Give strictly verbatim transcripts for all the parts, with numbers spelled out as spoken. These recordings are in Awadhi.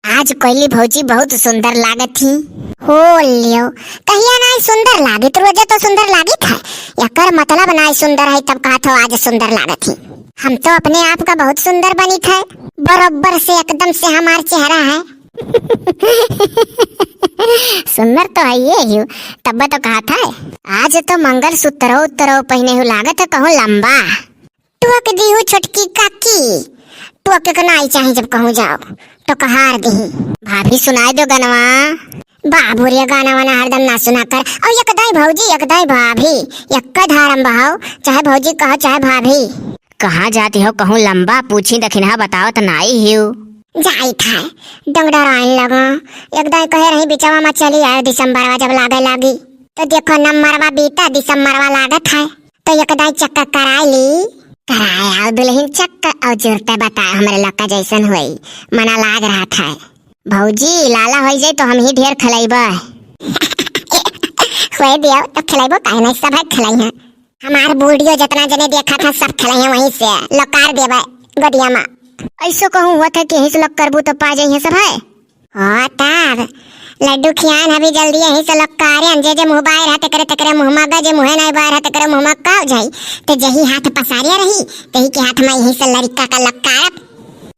आज कोइली भौजी बहुत सुंदर लागत ही। हो लियो, कहिया नाई सुंदर लागित, रोजे तो सुंदर लागित है। एकर मतलब नाई सुंदर है, तब कहत हो आज सुंदर लागत ही। हम तो अपने आप का बहुत सुंदर बनित है, बरोबर से एकदम से हमार चेहरा है। सुंदर तो है ये ही, तब तो कहत है। आज तो मंगलसूत्र उत्तरो पहने हो, लागत है कहूँ लंबा। टोक दीहू छोटकी काकी, टोक के नाई चाही, जब कहूँ जाओ तो कहार दीही। भाभी सुनाई दो गनवा। बाबू रे, गाना वाना हरदम ना सुना कर। और एक दाई भौजी, एक दाई भाभी, एक धारम बहाओ, चाहे भौजी कहो चाहे भाभी। कहाँ जाती हो कहूँ लंबा, पूछी दखिनहा बताओ त नाई हियो। जाई था डंगडराइन लगा, एक दाई कहे रही बिचवा में चली आए दिसंबरवा जब लागे लागी, तो देखो नंबरवा बीता दिसंबरवा लागत है। तो एक दाई चक्का कराए ली। कराए आओ दुल्हन चक्का, और जुरते बताए हमरे लक्का जैसन होई, मना लाग रहा था। भौजी, लाला होई जाई तो हम ही ढेर खिलाइबा। होए दियो, तो खिलाइबो काहे नहीं, सब है खिलाई हैं। हमार बूढ़ियो जितना जने देखा था, सब खिलाई हैं वहीं से, लकार देबे गोदिया में। ऐसो कहूँ हुआ था कि यहीं से लक करबू तो पा जाई हैं सब है। हाँ, तब लड्डू खियान अभी जल्दी यहीं से लक्कारे, जे जे मुँह बाय रहा, तेकरे, तेकरे मुँह मा गा, जे मुँहे नाई बाय रहा, तेकरे मुँह मा काव जाई। ते जही हाथ पसारिया रही, तेही के हाथ मा यहीं से लड़का का लक्कारब।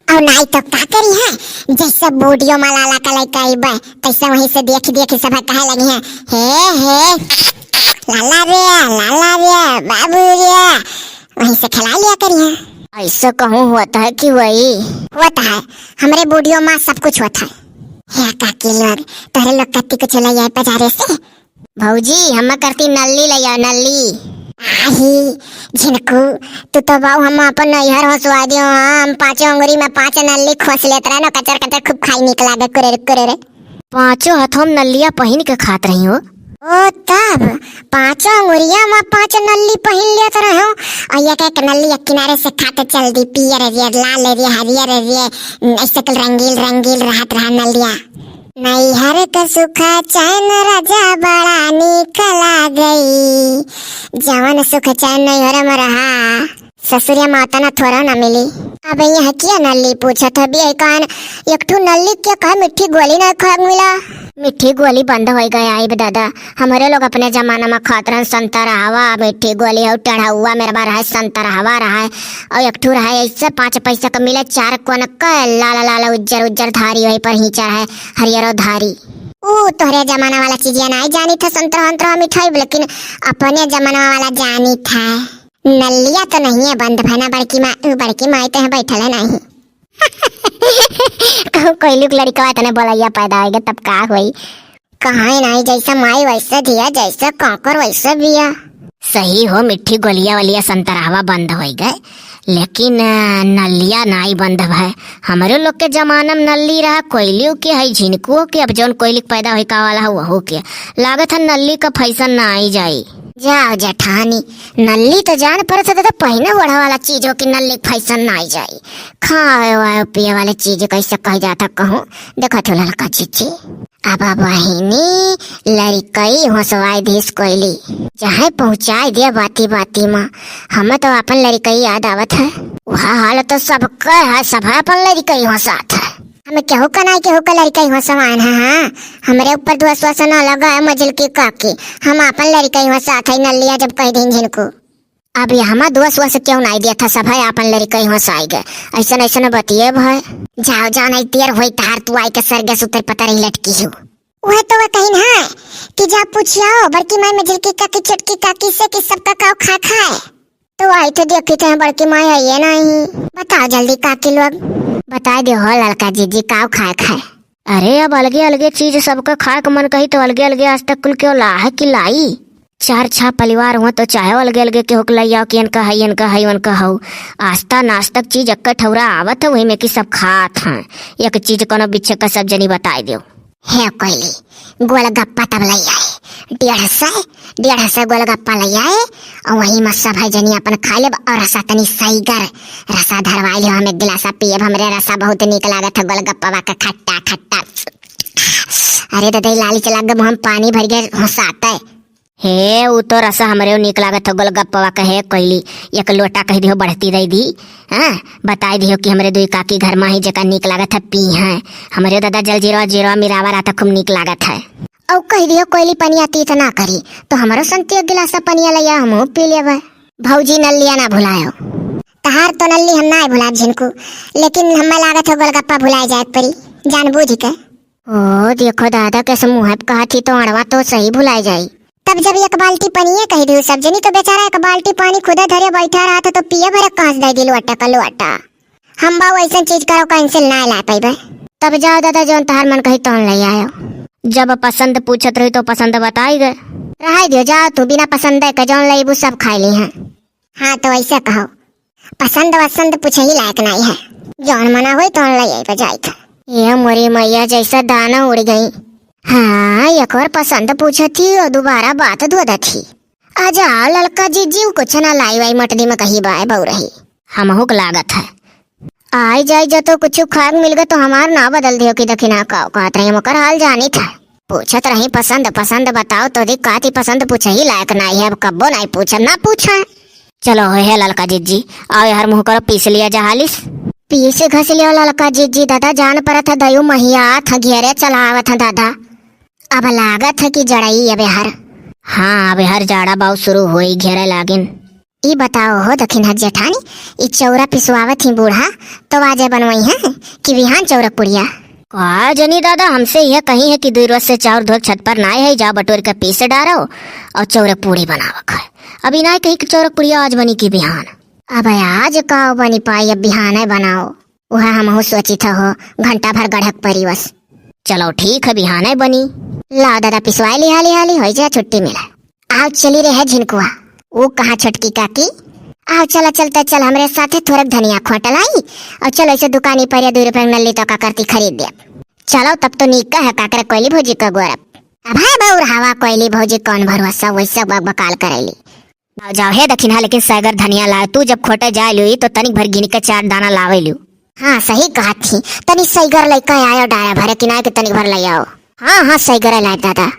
और नाई तो का करी है, जैसे बूढ़ियो मा लाला का लड़का आइबे, तैसे वहीं से देख देख सब कहे लगी हैं, "हे, हे, लाला रे, लाला रे, बाबू रे।" वहीं से खिला लिया करिए। ऐसा कहूँ होता है कि वही होता है, हमरे बूढ़ियो मा सब कुछ होता है। हे काकी लोग, तोहरे लोग कत्ती कुछ ले आए बाजारे से? भौजी, हम करती नल्ली ले आओ, नल्ली। आही, झिनकू, तू तो बाऊ हम अपन नैहर हो सुआ दियो, हाँ, हम पाँचों अंगुरी में पाँच नल्ली खोस लेत रहे ना, कचर कचर खूब खाई निक लागे, कुरे रे, कुरे रे। पाँचों हथों में नल्लिया पहिन के खात रही हो। ओ तब, पाँचों अंगुरिया में पाँच नल्ली पहिन लेत रहे हो, और एक एक नल्ली एक किनारे से खाते चल दी, पियर रे, लाल रे, हरियर रे, ऐसे कुल रंगील रंगील रहत रहा नल्लिया। नैहर का सुख चैन राजा बड़ा नीक लागई, जवन सुख चैन नैहर में रहा, ससुरिया माता ना थोड़ा ना मिली। अब यहाँ किया नल्ली पूछत है, बिया कान एक ठू नल्ली के कहा मिट्ठी गोली ना खा मिला। मिट्ठी गोली बंद हो गया, आइब दादा। हमरे लोग अपने जमाना में खात रहन संतरहवा, मिट्ठी गोली और टढ़ौआ मेरे बार है, संतरहवा रहा है। और एक ठू रहा है, ऐसे पाँच पैसा का मिले, चार कोन का लाल लाल उज्जर उज्जर धारी, वही पर हींचा रहा है, हरियरो धारी। ऊ तोहरे जमाना वाला चीजिया नाई जानी था, संतरा अंतरा मिठाई, लेकिन अपने जमाना वाला जानी था। नल्लिया तो नहीं है बंद भना बड़की माँ, बड़की माई तो यहाँ बैठल है नहीं। कहूँ कोई लुक लड़कवा इतने बोलैया पैदा होइगे तब का होई? कहाँ नहीं, जैसा माई वैसे धिया, जैसे कांकर वैसे बिया। सही हो, मिट्ठी गोलिया वलिया संतरावा बंद होई गए, लेकिन अ, नल्लिया नाई बंद भय। हमरे लोग के जमाना में नल्ली रहा, कोयलियों के है, झिनकुओं के। अब जौन कोयली के पैदा होई का वाला है वहू के। लागत है नल्ली का फैशन ना आई जाई। जाओ जेठानी, नल्ली तो जान पड़त है, तो पहिने ओढ़े वाला चीज हो कि नल्ली के फैशन ना आई जाई। खाए वाए पिए वाले चीज कैसे कह जाता कहूँ, देखत हो ललका चीची। अब बहिनी लड़कई होसवाई दिस कोयली, चाहे पहुँचाई दिया बाती बाती मा। हमें तो अपन लड़कई याद आवत है। वह हाल तो सबके है, सब अपन लड़कई होसात है। हमें केहू का नाई केहू का लड़कई होसवान है, हाँ। हमरे ऊपर दुआ सुआ से ना लगा है मजल की काकी, हम अपन लड़कई होसात है नल्लिया जब कह दिन झिनकू। अब यहाँ मा दोस वोस क्यों नाई दिया था, सब है आपन लड़कई होस आइगे। ऐसन ऐसन बतिए भय। जाओ जाओ, नाई देर होई तहार, तू आई के सरगे सुतर पता रही लटकी हो। वह तो वह कहिन है कि जा पूछियो बड़की माई मझिलकी काकी छोटकी काकी से कि सबका काव खाए खाए। तो आई तो देखी थे बड़की माई है ये नहीं। बताओ जल्दी काकी लोग। बताई दे हो ललका जीजी काव खाए खाए। अरे अब अलगे अलगे चीज सबका खाए के मन कही तो अलगे अलगे आज तक कुल क्यों ला है कि लाई। चार छह परिवार हुआ तो चाहे अलगे अलगे के होके लई आओ कि इनका है, इनका है, उनका हौ। आस्ता नास्ता के चीज एक्के ठौरा आवत है, वही में कि सब खात हैं। एक चीज कोनो बिच्छे का सब जनी बताई दियो। हे कोयली, गोलगप्पा तब लई आए। डेढ़ सौ, डेढ़ सौ गोलगप्पा लई आए और वही में सब है जनी अपन खा लेब और रसा तनी सईगर, रसा धरवाई लियो, हम एक गिलासा पियब, हमरे रसा बहुत नीक लागत है गोलगप्पा का खट्टा खट्टा। अरे दादा, ई लाली चला गब, हम पानी भर गए होसाते। हे, उ तो रसा हमरेउ नीक लागत है गोलगप्पवा कहे कोइली, एक लोटा कहि दिहो बढ़ती दइ दी। हाँ, बताइ दिहो कि हमरे दुइ काकी घर मा ही जेका नीक लागत है पी हैं। हमरेउ दादा जलजीरवा जीरवा मिरावा रहत है, खूब नीक लागत है। अउ कहि दिहो कोइली पनिया तीत ना करी, तो हमरो संती एक गिलास पनिया लइया, हमहू पी लेबै। भौजी नल्लिया ना भुलायो। तहार तो नल्ली हम ना भुलाब झिनकू, लेकिन हम्मे लागत है गोलगप्पा भुलाए जाए परी, जान बूझ के। ओ, देखो दादा, कैसे मुँह पे कहत ही तो अड़वा तो सही भुलाए जाई। तब जब एक बाल्टी पनिये कहि दियो सब जनी, तो बेचारा एक बाल्टी पानी खुदे धरे बैठा रहत है, तो पिए भरे कांस दइ दिल लोटा का लोटा। हम बा वैसन चीज करो cancel ना ला पइबे। तब जाओ दादा, जौन तहार मन कही तौन लइ आयो। जब पसंद पूछत रही तो पसंद बताइ गए। रहइ दियो, जाओ तू, बिना पसंद के जौन लइबू सब खाइ ली हैं। हाँ, तो ऐसे कहो, पसंद वसंद पूछे ही लायक नाहीं है, जौन मना होई तौन लइ आइबे जाइत है। ये मोरी मैया, जैसे दाना उड़ गई। हाँ, एक और पसंद पूछत ही और दोबारा बात धो देत ही। आ जाओ ललका जीजी, कुछ ना लाई वाई मटदी में कहीं बाय बउरही। हमहू के लागत है। आई जाई जो तो कुछ खाए के मिल गए तो हमार ना बदल दियो कि दखिना का कहत रही, हम ओकर हाल जानित है। पूछत रही पसंद, पसंद बताओ तो दी, काती पसंद पूछे ही लायक नाहीं है, अब कब्बो नाहीं पूछब, ना पूछे। चलो हो हे ललका जीजी, आओ यार मुँह करो, पीस लिया जा हालिस। पीस घस लियो ललका जीजी, दादा जान परत है दयू महिया था घेरे चलावत है दादा। अब लागत है कि जड़ई अब यार। हाँ, अब यार जाड़ा बाऊ शुरू होई, घेरे लागिन। ई बताओ हो दखिनहा जेठानी, ई चौरा पिसवावत ही बूढ़ा, तो आजे बनवइहैं कि बिहान चौरक पुड़िया? का जनी दादा, हमसे यह कही है कि दुइ रोज से चाउर धोए छत पर नाय है, जाओ बटोर के पीस डारो और चौरक पूड़ी बनावक है। अभी नाय कही कि चौरक पुड़िया आज बनी कि बिहान। अब आज का बनी पाई, अब बिहाने बनाओ। उहे हमहू सोचित हो, घंटा भर गढ़क परी बस। चलो ठीक है, बिहाने बनी। लाओ दादा, पिसवाए ली हाली हाली, होई जाए छुट्टी मिले। आओ चली रे है झिनकुआ। ऊ कहाँ छोटकी काकी? आओ चला, चलते चल हमरे साथे थोरक धनिया खोट लाई और चलो ऐसे दुकानी पर या दुइ रुपया में नल्ली तो का करती खरीद दे। चलो तब तो नीक है, काकरे कोइली भौजी का गोरब। अब है बउर हवा कोइली भौजी, कौन भरोसा वैसे बकबकाल करेली। जाओ, जाओ, हे दखिनहा, लेकिन सैगर धनिया लाए। तू जब खोटे जाए लियो, तो तनिक भर गिन के चार दाना लावे लियो। हाँ, सही कहत ही। तनी सैगर लइका आयो डारा भरे किनारे के तनिक भर ले आओ। हाँ, हाँ, सैगर लाए दादा।